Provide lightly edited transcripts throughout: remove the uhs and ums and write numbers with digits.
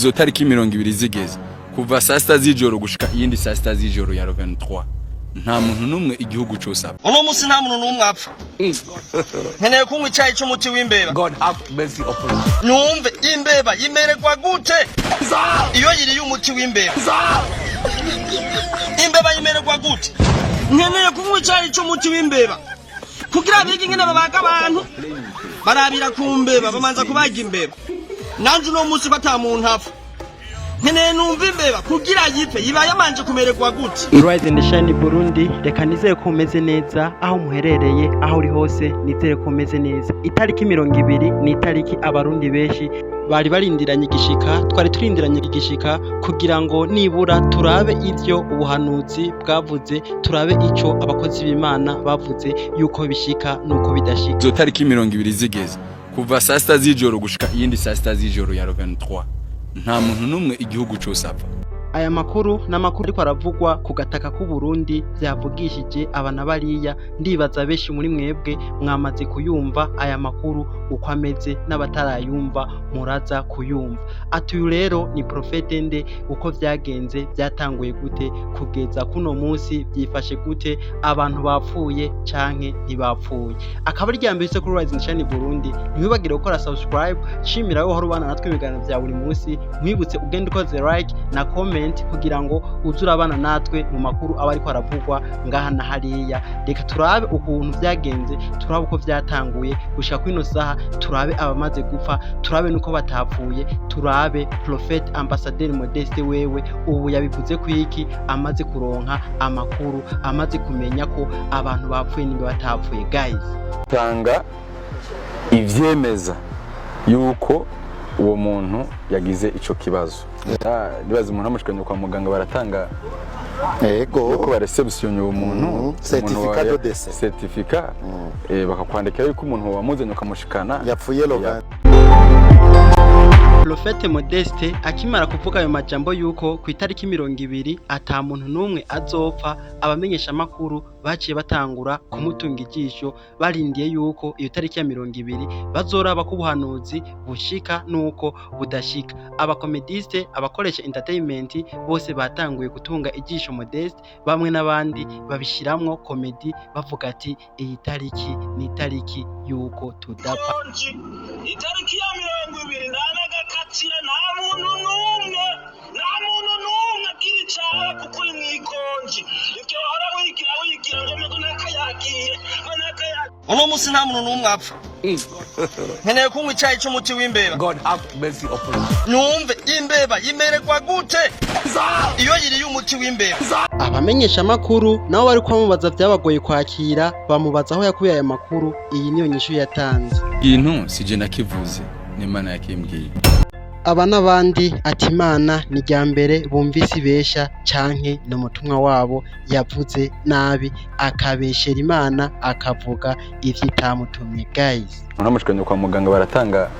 Izo tariki 20 zigeze, kuva saa 6 z'ijoro gushika iyindi saa 6 z'ijoro ya 23, nta muntu n'umwe igihugu cose apfa. Uno munsi nta muntu n'umwe apfa. Nkeneye kunywa icayi c'umuti w'imbeba. God have mercy upon us. Numve imbeba yimererwa gute iyo yiriye umuti w'imbeba. Imbeba yimererwa gute? Nkeneye kunywa icayi c'umuti w'imbeba kugira bige ingene babaga abantu. Barabira ku mbeba, bamanza kubaga imbeba. Nanje uno munsi ko ata muntu apfa, nkeneye numva imbeba kugira yipfe yiba yamanje kumererwa gute. Rise and Shine Burundi, reka nizere ko umeze neza aho muherereye, aho uri hose, nizere ko umeze neza. Itariki 20 ni itariki Abarundi benshi bari barindiranye igishika. Twari turindiranye igishika kugira ngo nibura turabe ivyo ubuhanuzi bwavuze, turabe ico abakozi b'Imana bavuze yuko bishika nuko bidashika. Izo tariki 20 zigeze, kuva saa 6 z'ijoro gushika iyindi saa 6 z'ijoro ya 23, nta muntu n'umwe igihugu cose apfa. Aya makuru ni amakuru ariko aravugwa ku gataka k'u Burundi, vyavugishije aba na bariya. Ndibaza benshi muri mwebwe mwamaze kuyumva aya makuru uko ameze, n'abatarayumva muraza kuyumva. Ati uyu rero ni Prophète nde? Uko vyagenze, vyatanguye gute, kugeza kuno munsi vyifashe gute? Abantu bapfuye canke ntibapfuye? Akaba ari rya mbere kuri Rise and Shine Burundi, ntiwibagire gukora subscribe. Shimira wowe uhora ubana natwe ibiganiro vya buri munsi. Nkwibutse ugende ukoze like na comment kugira ngo uze urabana natwe mu makuru aba ariko aravugwa ngaha na hariya. Reka turabe ukuntu vyagenze, turabe uko vyatanguye gushika kwino saha, turabe abamaze gupfa, turabe nuko batapfuye, turabe Prophète Ambassadeur Modeste wewe ubu yabivuze kwiki amaze kuronka amakuru, amaze kumenya ko abantu bapfuye nimba batapfuye, guys. Tanga ivyemeza yuko uwo muntu yagize ico kibazo. Ndibaza umuntu amushikanye kwa muganga baratanga yuko ba réceptionné uwo muntu. Certificat de décès. Certificat, bakakwandikira yuko umuntu wamuzanye ukamushikana yapfuye le 20. Prophète Modeste akimara kuvuga ayo majambo yuko ku itariki 20 ata muntu n'umwe azopfa, abamenyeshamakuru baciye batangura kumutunga ijisho, barindiye yuko iyo tariki ya 20 bazoraba ko ubuhanuzi bushika nuko budashika. Aba comédistes, abakoresha entertainment bose batanguye gutunga ijisho Modeste, bamwe n'abandi babishiramwo comédie, bavuga ati iyi tariki ni itariki yuko tudapfa. Itariki ya 20 nta n'agakatira, nta muntu n'umwe, nta muntu n'umwe agira icaha kuko uri mw'ikonji. Ivyo wahora wigira wigira ngo nakayagiye, ngo nakayagiye. Uno munsi nta muntu n'umwe apfa. Nkeneye kunywa icayi c'umuti w'imbeba. God have mercy upon us. Numve imbeba yimererwa gute iyo yiriye umuti w'imbeba. Abamenyeshamakuru nabo bari bamubaza vyabagoye kwakira, bamubaza aho yakuye aya makuru. Iyi niyo nyishu yatanze. Ikintu sije nakivuze, n'Imana yakimbwiye. Aba n'abandi ati Imana ni irya mbere bumvise ibesha canke ni umutumwa wabo yavuze nabi akabeshera Imana, akavuga ivyo itamutumye, guys. Umuntu amushikanye kwa muganga baratanga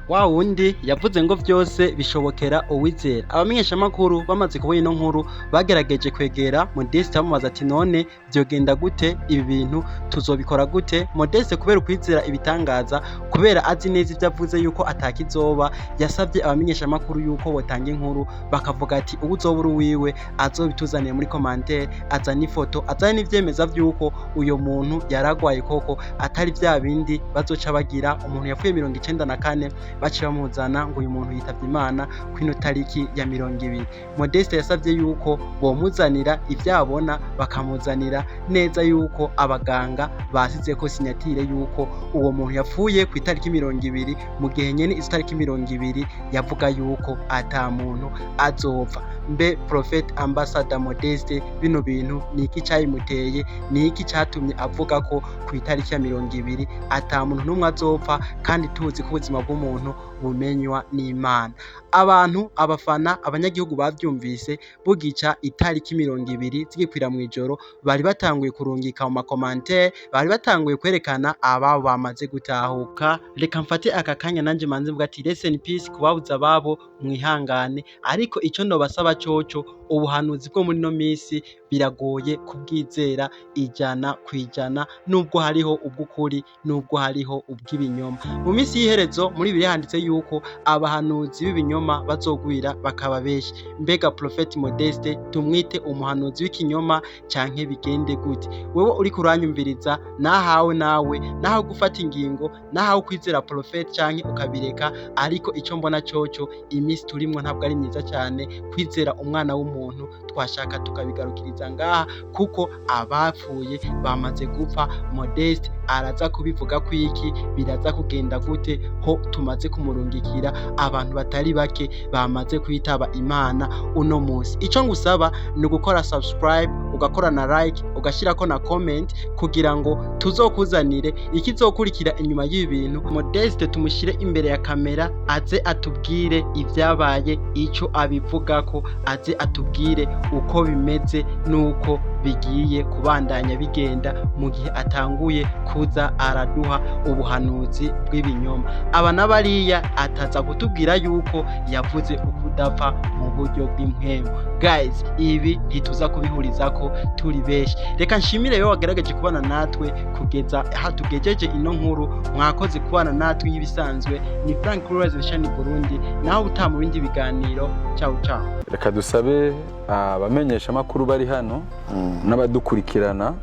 Wa wundi yavuze ngo vyose bishobokera uwizera. Abamenyeshamakuru bamaze kubona ino nkuru bagerageje kwegera Modeste, bamubaza ati none vyogenda gute? Ibi bintu tuzobikora gute? Modeste, kubera ukwizera ibitangaza, kubera azi neza ivyo avuze yuko atakizoba, yasavye abamenyeshamakuru yuko botanga inkuru, bakavuga ati uwuzoba uri uwiwe azobituzaniye muri commentaire, azane ifoto, azane n'ivyemeza vy'uko uyo muntu yaragwaye koko, atari vya bindi bazoca bagira umuntu yapfuye 94 baciye bamuzana ngo uyu muntu yitavye Imana kwino tariki ya 20. Modeste yasavye yuko bomuzanira ivyabona, bakamuzanira neza yuko abaganga basizeko signature yuko uwo muntu yapfuye ku itariki 20, mu gihe nyene izo tariki 20 yavuga yuko ata muntu azopfa. Mbe Prophète Ambassador Modeste, bino bintu ni iki cabimuteye? Ni iki catumye avuga ko ku itariki ya 20 ata muntu n'umwe azopfa, kandi tuzi ko ubuzima bw'umuntu bumenywa n'Imana? Abantu, abafana, abanyagihugu bavyumvise bugica itariki 20 zigikwira mw'ijoro, bari batanguye kurungika mu ma commentaires, bari batanguye kwerekana ababo bamaze gutahuka. Reka mfate aka kanya nanje manze mvuga ati rest in peace kubabuza ababo, mwihangane. Ariko ico nobasaba coco, ubuhanuzi bwo muri ino misi biragoye kubwizera 100%, nubwo hariho ubw'ukuri, nubwo hariho ubw'ibinyoma. Mu minsi y'iherezo muri Bibiliya handitse yuko yuko abahanuzi b'ibinyoma bazogwira bakaba benshi. Mbega Prophet Modeste tumwite umuhanuzi w'ikinyoma canke bigende gute? Wewe uriko uranyumviriza, nahawe nawe naho gufata ingingo, nahawe kwizera Prophet canke ukabireka, ariko ico mbona coco, iminsi turimwo ntabwo ari myiza cyane kwizera umwana w'umuntu. Twashaka tukabigarukiriza ngaha kuko abapfuye bamaze gupfa. Modeste araza kubivuga kwiki? Biraza kugenda gute ho tumaze kumurungikira abantu batari bake bamaze kwitaba Imana uno munsi? Ico ngusaba ni ugukora subscribe, ugakora na like, ugashirako na comment kugira ngo tuzokuzanire ikizokurikira inyuma y'ibi bintu. Modeste tumushyire imbere ya kamera, aze atubwire ibyabaye, icyo abivugako, aze atubwire uko bimeze n'uko bigiye kubandanya bigenda mu gihe atanguye kuza araduha ubuhanuzi bw'ibinyoma. Aba n'abariya ataza kutubwira yuko yavuze ukudapfa mu buryo bw'impwemu. Guys, ibi ntituza kubihurizako turi benshi. Reka nshimire rero wagerageje kubana natwe kugeza aha tugejeje ino nkuru. Mwakoze kubana natwe. Nk'ibisanzwe ni Frank Rose Shani Burundi, naho utaha mu bindi biganiro. Ciao ciao. Reka dusabe abamenyesha amakuru bari hano n'abadukurikirana,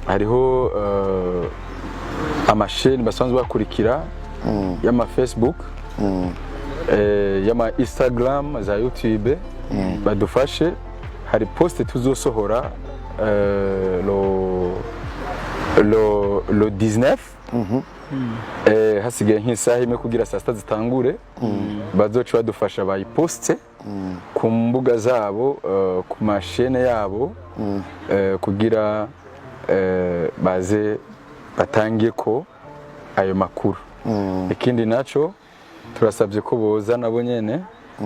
hariho amasheni basanzwe bakurikira y'ama Facebook, y'ama Instagram, za YouTube, badufashe. Hari poste tuzosohora le 19, hasigaye nk'isaha imwe kugira saa sita zitangure, bazoca badufasha bayiposte ku mbuga zabo, ku mashene yabo, kugira baze batange ko ayo makuru. Ikindi naco, turasabye ko boza nabo nyene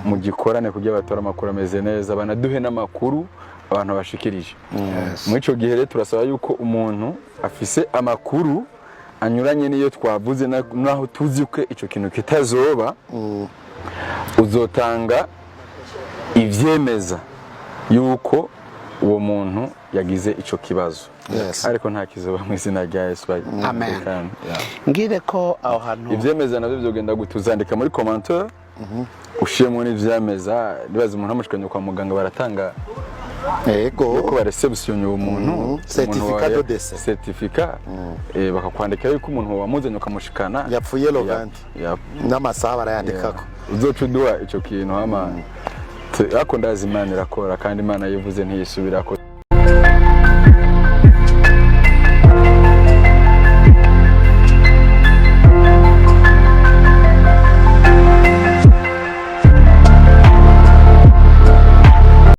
mu gikorane kugira batore amakuru ameze neza, banaduhe n'amakuru abantu bashikirije. Muri ico gihe rero turasaba yuko umuntu afise amakuru anyuranye n'iyo twavuze, naho tuzi ko ico kintu kitazoba, uzotanga ivyemeza yuko uwo muntu yagize ico kibazo. Ariko nta kizoba mu izina rya Yesu. Amen. Kandi, yeah. Ngire ko aho hantu Ivyemeza navyo vyogenda gute? Uzandika muri commentaire, ushiremo n'ivyemeza. Nibaza umuntu amushikanye kwa muganga, baratanga yuko bareception uwo muntu, umuntu Certificat de décès. Certificat, bakakwandika yuko umuntu wamuzanye ukamushikana Yapfuye le 20. N'amasaha barayandikako. Uzoca uduha ico kintu hama ariko ndazi Imana irakora, kandi Imana yivuze ntiyisubirako.